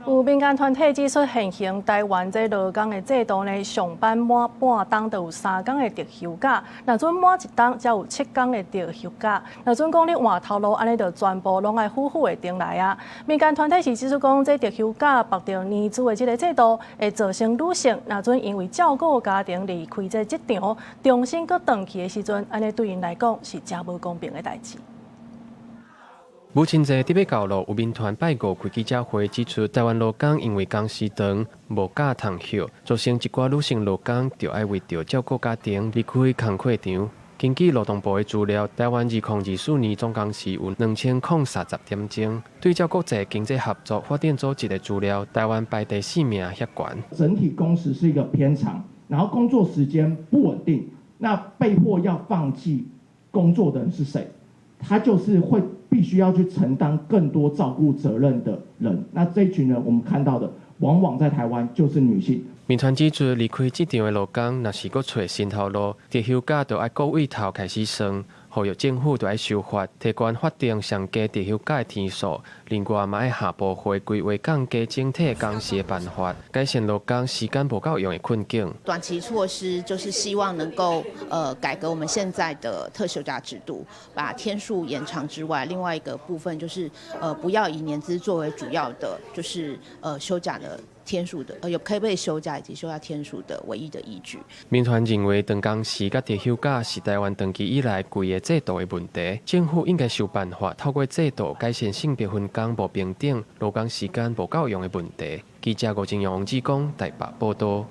有民間團體指出，現行台灣這勞工的制度呢，上班滿半冬就有3工的特休假，若準滿一冬才有7工的特休假。若準講你換頭路，按呢就全部攏愛付付會轉來啊。民間團體是指出講，這特休假縛著年資的這个制度，會造成女性若準因為照顧家庭離開這職場，重新閣轉去的時陣，按呢對𪜶來講是誠無公平的代誌。母親節特別到囉，有民團拜五開記者會指出，台灣勞工因為工時長、無假通歇，造成一寡女性勞工著愛為著照顧家庭離開工課場。根據勞動部的資料，台灣2024年總工時有2030點鐘，對照國際經濟合作發展組織的資料，台灣排第四名遐懸。整體工時是一個偏長，然後工作時間不穩定，那被迫要放棄工作的人是誰？他就是會必須要去承擔更多照顧責任的人。那這群人，我們看到的往往在台灣就是女性。民團指出，離開職場的勞工，若是閣揣新頭路，特休假就愛閣對頭開始算，呼籲政府就愛修法，提懸法定上低特休假的天數。另外，嘛愛下部會規劃降低整體工時的辦法，改善勞工時間無夠用的困境。短期措施就是希望能夠改革我們現在的特休假制度，把天數延長之外，另外一個部分就是不要以年資作為主要的，就是休假的天數的，有可以被休假以及休假天數的唯一的依據。民團認為，長工時佮特休假是台灣長期以來規个制度的問題，政府應該想辦法透過制度改善性別分工無平等、勞工時間無夠用的問題。記者吳正陽、王志剛台北報道。